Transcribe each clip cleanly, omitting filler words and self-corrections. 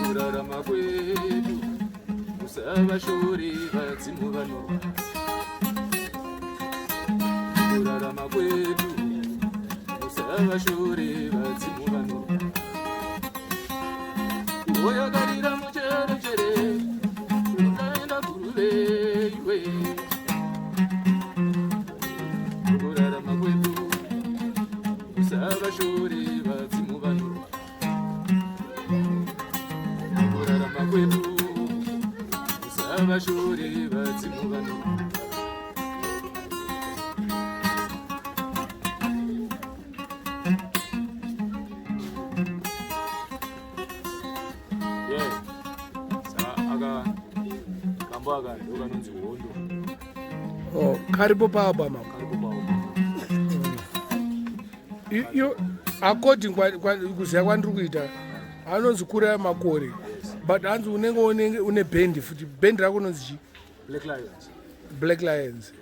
Kurarama kwedu musavashore vadzimu vanorwa. Kurarama kwedu musavashore vadzimu vanorwa. Oyakarira mucherechere unoenda kuruve iwe. Kurarama kwedu musavashore vadzimu vanorwa. Kurarama kwedu musavashore vadzimu vanorwa. Yeah. Saka aka kambo aka ndo kanonzi Hondo. Oh, karipo paalbum apo. Karipo paalbum. Iyo according kuziva kwandiri kuita anonzi Kura Makore. Yes. But hanzi unenge unenge une bhendi futi. Bhendi rako unonzi chii? Black Lions. Black Lions.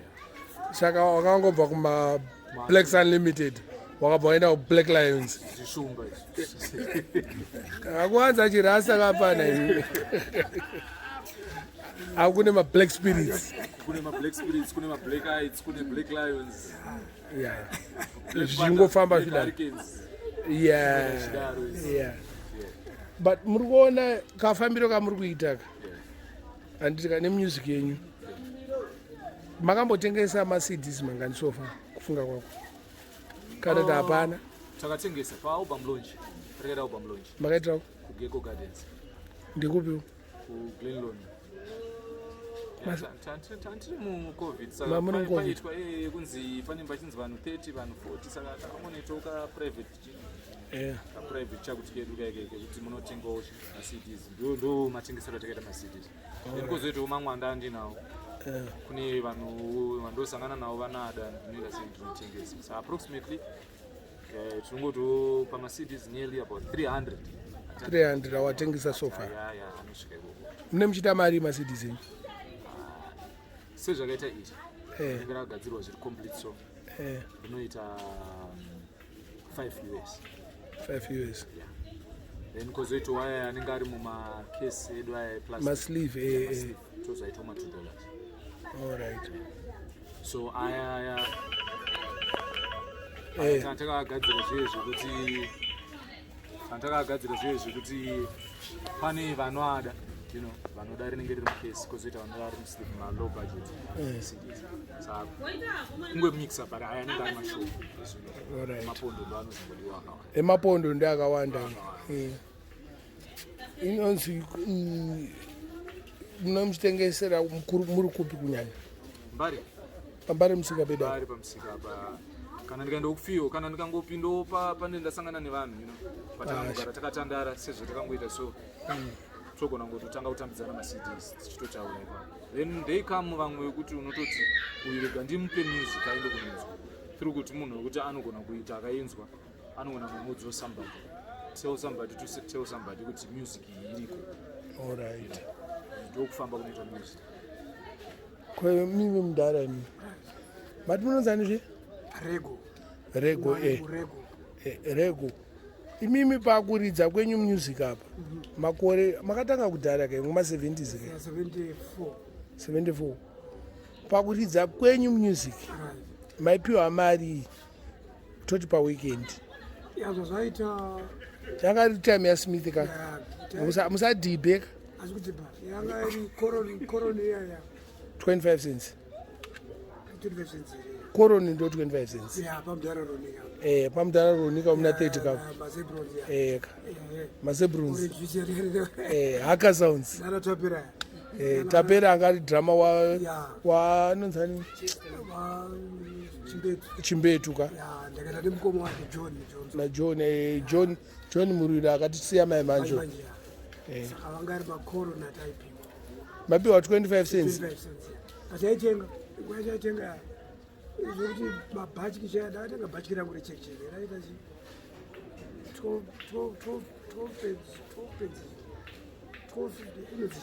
Saka wakangobva kuma Blacks Unlimited wakabva waenda kuBlack Lions. Zvishumba izvi. Akuwanza chirasa kapana imi. Akune ma-Black Spirits. Kune ma-Black Spirits, kune ma-Black Eyes, kune Black Lions. Yeah. Black Zvichingofamba Black zvidaro. Hurricanes. Yeah. Zvidaro izvi. Yeah. But muri kuona kafambiro kamuri kuita ka. Handiti ka nemusic yenyu. Makambotengesa ma-CDs mangani so far kufunga kwako? Kana kuti hapana? Takatengesa pa-album launch. Takaita album launch Makaitira kuGecko Gardens, ndikupi? kuGlenlon. Tantiri muCovid saka Mamuri muCovid. paitwa kunzi pane pachinzi vanhu 30, vanhu 40, saka takangonoitawo ka private ka private chakuti kedu kaike kekuti munotengawo maCDs, ndo matengesero atakaita maCDs. Then kwozoitawo mamwe anda andinawo kune vanhu vandosangana navo vanada, ndinoita sei, ndinotengesa. So approximately tinongotiwo pamaCDs nearly about 300. 300 awatengesa so far. Ya, anosvika ikoko. Mune muchiita mari maCDs enyu? Sezvakaita izvi, rinenge rakagadzirwa zviri complete, so rinoita 5 US. 5 US. Yeah. Then kwozoitawo aya anenge ari mumakesi edu aya eplastic. Masleeve. Masleeve, tozoaitawo ma$2. All right. So aya takagadzira zviye zvekuti pane vanoada, vanoda rinenge riri mukesi, kwozoita vanoda ari musleeve, malow budget CDs. Saka kunge mixa, but aya anenge ari mashoma. Mapondo ndo anozongodiwa akawanda. Emapondo ndo akawanda. Inonzi munomuchitengesera muri kupi kunyanya? Mbare. Pambare musika pedu apa. Pari pamusika apa. Kana ndikaenda kufiyo, kana ndikangopindawo pane ndasangana nevanhu, patakangogara takatandara sezvatakangoita, so togona kungototanga kutambidzana maCDs tichitotaura ipapo. Then they come vamwe vekuti unototi uyu rega ndimupe music aende kunonzwa through, kuti munhu wekuti anogona kuita akainzwa anogona kumuudzawo somebody, tell somebody to tell somebody kuti music iyi iriko. Ndokufamba kunoita music. Kwemimi mudhara imi mati munonzani zve? Rego. Rego. Rego. Rego, imimi pakuridza kwenyu music apa makore makatanga kudhara kai, kuma-70s kai? 74. 74. Pakuridza kwenyu music maipiwa mari toti paweekend? Yazvo zvaita. Yanga iri time yaSmith ka? Musadhibheka. Asi kuti ba yanga iri koroni, koroni iyaya. 25 cents. 25 cents. Koroni ndo 25 cents. Ya, pamudhara Ronika. Pamudhara Ronika muna 30 kapo. Mazebrons ya. Ka mazebrons. Orange juice. Haka Sounds. Nana Tapera. Tapera anga ari drama wa wa anonzani? Wa Chimbetu. Chimbetu ka. Ya, ndakaita nemukoma wake John Johnson. NaJohn, John Murwira akatisiya mai manjo. Manje ya. Saka vanga ari makoroni ataipiwa. Mapiwa 25 cents. 25 cents but yaitenga, nguva yacho yaitenga zvokuti mabhatyi chaya, ndakatenga bhatyi rangu rechekcheke raita chi 12 12 12 pence, 12 pence, 12 inonzi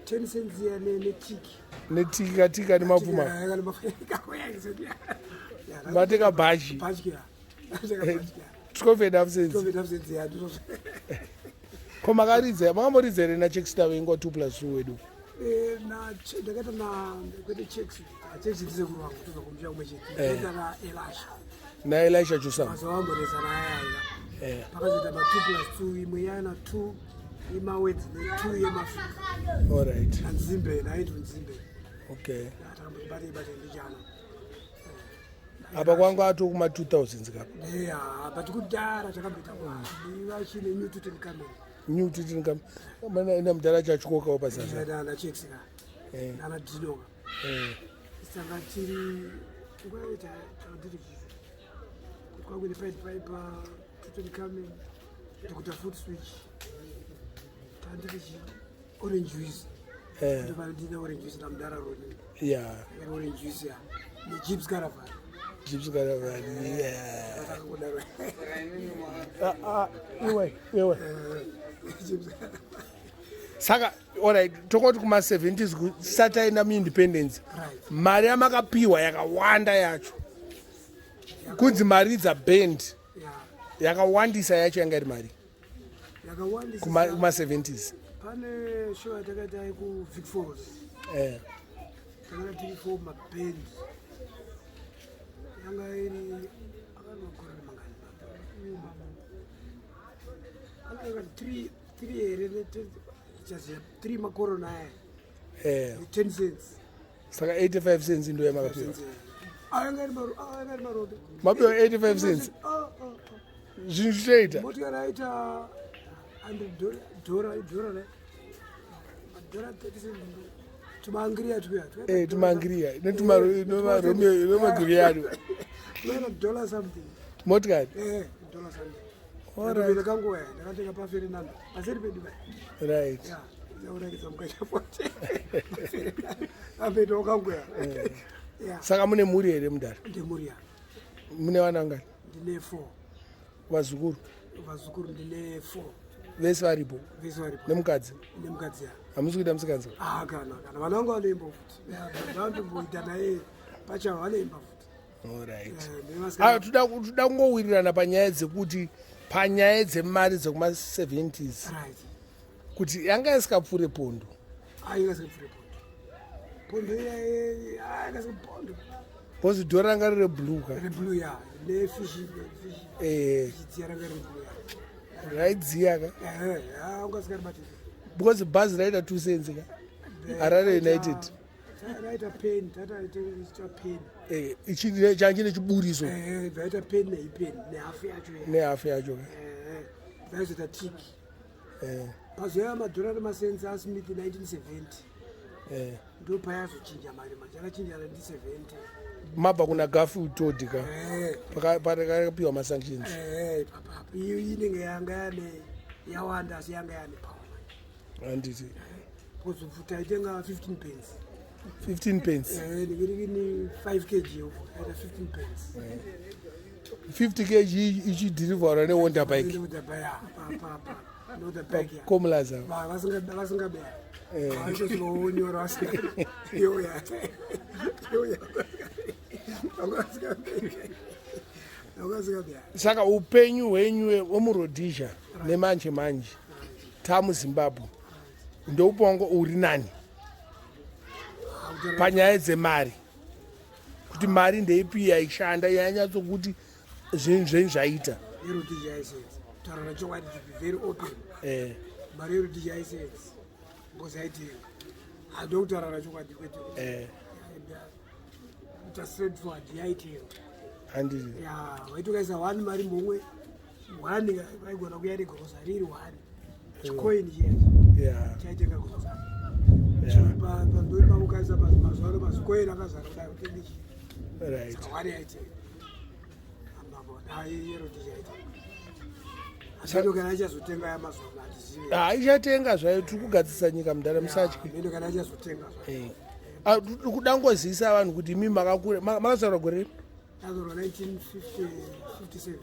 chi 10 cents iya netiki. Netika tika nemapfuma. Matenga bhachi. Bhatyi ya. 12 and half cents. 12 cents ya, ndizvozvo. Ko makaridza, makamboridza here naChexstar wengwa 2 plus 2 wedu? Ndakaita na, kwete Checks, Checks ndisekuru vangu, tobva kumusha kumwe chete. Ndakaita naElisha. NaElisha Chusam. Mazuva vamboreza naayaya. Pakazoita ma 2 plus 2, imwe yana 2 yemawedzi ne2 yemafika. Allright. Nanzimbe, naiti nzimbe. Okay. Takamboti batei batei ndichana. Apa kwangu ato kuma 2000 kapa. Ya, but kudhara takamboita vachine New Tutankhamun. New Tutankhamun ina mudhara chachikokawo pasasa. NaChecks ka. Nana Dinoka. Saka tiri nguva yaita tiri kwakuine Pied Piper, Tutankhamun, Dr Footswitch, tandiri chi Orange Juice. Ndina Orange Juice namudhara Roni. Orange Juice ya neJips Caravan. Gypsy Caravan, yeah. Takangodaro. Ah, ah, iwe iwe. Gypsy. Saka alright, tokoti kuma-70s kusati aenda muindependence, mari yamakapiwa yakawanda yacho kunzi mari dzaband yakawandisa yacho yanga iri mari Yakawandisa. Kuma-70s? Pane show yatakaita kuVic Falls. Takaita tiri four maband. Yanga iri akanmakore mangani, anga three three here, chaziya three makorona aya. 10 cents. Saka 85 cents ndo yamakapiwa? Anga ari marombe. Mapiwa 85 cents? Ah, ah, ah. Zvinhu zvitoita. Motikari aita 100 dhora, dhora re madhora 30 cents, tumaangiriya tuya. Tumaangiriya netumaromeo nemagiriyado. Tumaita dollar something. Motikari? Dollar something. Alright. Ndakatenga kanguva, ndakatenga paFernando, paseri pedu pa. Ya, zaurakidza mukachapote apedo kanguya ya. Saka mune mhuri here, mudhara? Ndemuri ya. Mune vana ngani? Ndine four. Vazukuru? Vazukuru ndine four. Vese varipo? Vese varipo. Nemukadzi? Nemukadzi ya. Hamusi kuita musikanzwa? Ah, kana vana vangu vanoimba futi, vandomboita naye pachavo, vanoimba futi. Allright. Nevasikana. Ah, toda kungowirirana panyaya dzekuti, panyaya dzemari dzekuma-70s, kuti yanga isikapfuure pondo? Aingasikapfuure pondo, pondo iya aingasikapondo. Because dhora ranga riri blue ka. Reblue ya, nefishi fishi. Chidziya ranga reblue ya. Raidziya ka. Ungasikaribatiri. Because bhazi raita 2 cents ka, Harare United. Raita peni, tataita peni. Change nechiburiso. Vaita peni neipeni nehafu yacho iya. Nehafu yacho ka. Vaizoita tiki. Pazoya madhora nemasensi aSmith 1970. Ndo payazochinja mari manje, akachinja 1970. Mabva kuna Garfield Todd ka, pakapiwa masanctions. Papapo iyo inenge yanga yane yawanda, asi yanga yane power manje. Handiti. Because taitenga 15 pence. 15 pence? Ndikirikini 5 kg yopo aita 15 pence. 50 kg ichidhirivharwa neHonda bike. Noda bike ya. Komulaza. Vasingabeya vaitosvikaonyora yoya yoya, vangasingabeya. Saka upenyu hwenyu hwemuRhodesia nemanje manje tamuZimbabwe, ndoupi wanga uri nani panyaya dzemari, kuti mari ndeipi yaishanda yanyatsokuti zvinhu zvenyu zvaita? YeRhodesia yaisenza, kutaura chokwadi, to be very open, mari yeRhodesia yaisenza because yaitenga, handokutaurara chokwadi, kwete kuita straightforward, yaitenga. Handiti. Ya, waitokaisa one mari mumwe one, vaigona kuya negrosari iri one chikoini chiya. Chaitenga grosari. Pamberi paukaisa mazuva ano mazikoini akazara kudai, utenge chii. Saka one yaitenga amabona, yeRhodesia yaitenga. Asi kana ichazotenga yamazuva ano hatizivi. Ha, ichatenga zvayo. Tiri kugadzisa nyika, mudhara, musatye. Mheno kana ichazotenga zvayo. Ah, tiri kuda ngozivisa vanhu kuti imi makakura, makazvarwa gore ripi? Ndazvarwa 1957.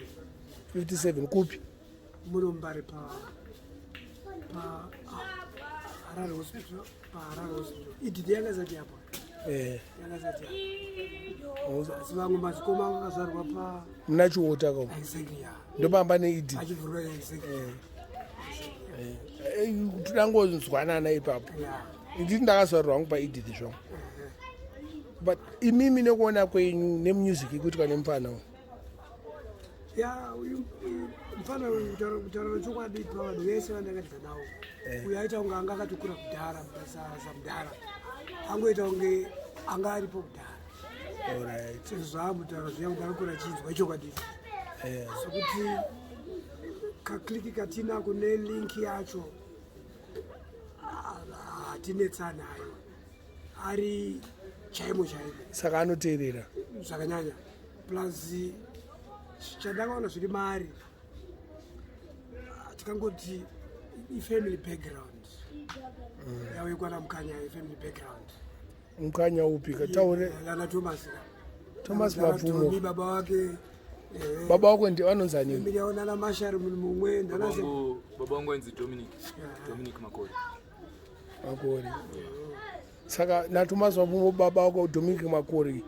57 kupi? Muno Mbare, pa Harare Hospital, paHarare Hospital. Idhidhi yanga isati yapo. Yanga isati yapo, asi vamwe madzikoma anga akazvarwa pa Muna Chiota ko? Exactly, ya. Ndopamba neIdhi. Achivhurwa, exactly. Toda ngonzwanana ipapo. Nditi ndakazvarirwa hangu paEdith zvangu, but imimi nekuona kwenyu nemusic ikuitwa nemufana uyu? Ya, uyu mufana uyu, kutaura chokwadi, pavanhu vese vandakaridza navo, uyu aita kunge anga akatokura kudhara samudhara, angoita kunge anga aripo kudhara. Sezvo zvaamutaura zviya kuti akakura chinzwa ichokwadi icho, sokuti kaclique katinako nelink yacho, hatinetsani hayo, ari chaimo chaimo. Saka anoteerera. Zvakanyanya. Plus chandakaona zviri maari, tikangoti ifamily background yawekwana Mukanya, ifamily background. Mukanya upi? Kataure. Ana Thomas ka. Thomas Ana Mapfumo. Tommy, baba wake, Baba wako ndi vanonzi anini? Family yavo nana Mashari, munhu mumwe ndanase. Baba wangu ainzi Dominic, Dominic Makore. Makore. Saka naThomas Mapfumo, baba wako Dominic Makore,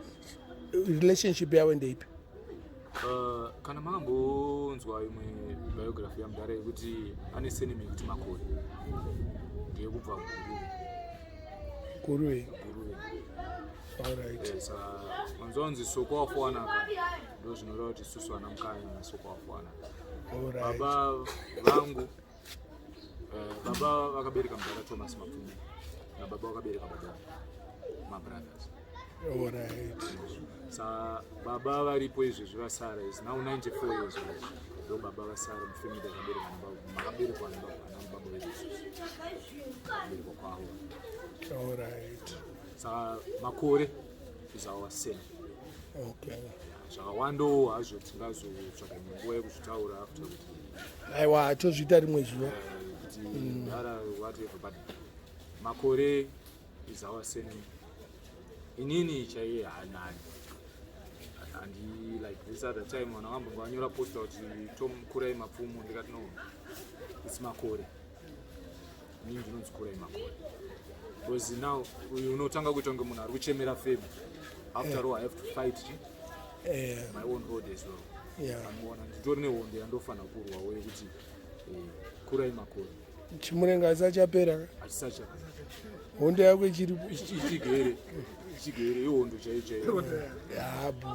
relationship yavo ndeipi? Kana makambonzwa imwe biography yamudhara yekuti ane surname yekuti Makore, ndeyekubva Guruve. Guruve. Guruve. Alright. Saka manzwa kunzi Soko wafuwanaka, ndo zvinoreva kuti isusu ana Mukanya naSoko wafuwanaka. Baba vangu, baba vakabereka mudhara Thomas Mapfumo nababa vakabereka baba vangu, mabrothers. Sa baba varipo izvezvi, vasara, is now 94 years old. Ndo baba vasara mufamily akaberekwa makaberekwa anababa vedu isusu, kuberekwa kwavo. Saka Makore is our surname. Zvakawandawo hazvo, tingazotsvaga imwe nguva yekuzvitaura after kuti Aiwa, tozviita rimwe zuva. Kuti mudhara, whatever, but Makore is our surname. Inini chaiye hanani handi, like this other time vanhu vakambonge vanyora poster kuti Tom Kurai Mapfumo, ndikati no, it's Makore. Inini ndinonzi Kurai Makore, because now uyu unotanga kuita kunge munhu ari kuchemera fame. After all, I have to fight chi my own road as well. Anoona nditori nehondo yandofanira kurwawo yekuti Kurai Makore. Chimurenga asachapera. Achisacha. Hondo yako ichiripo. Ichigere, ichigere, ihondo chaiyo chaiyo. Yabu.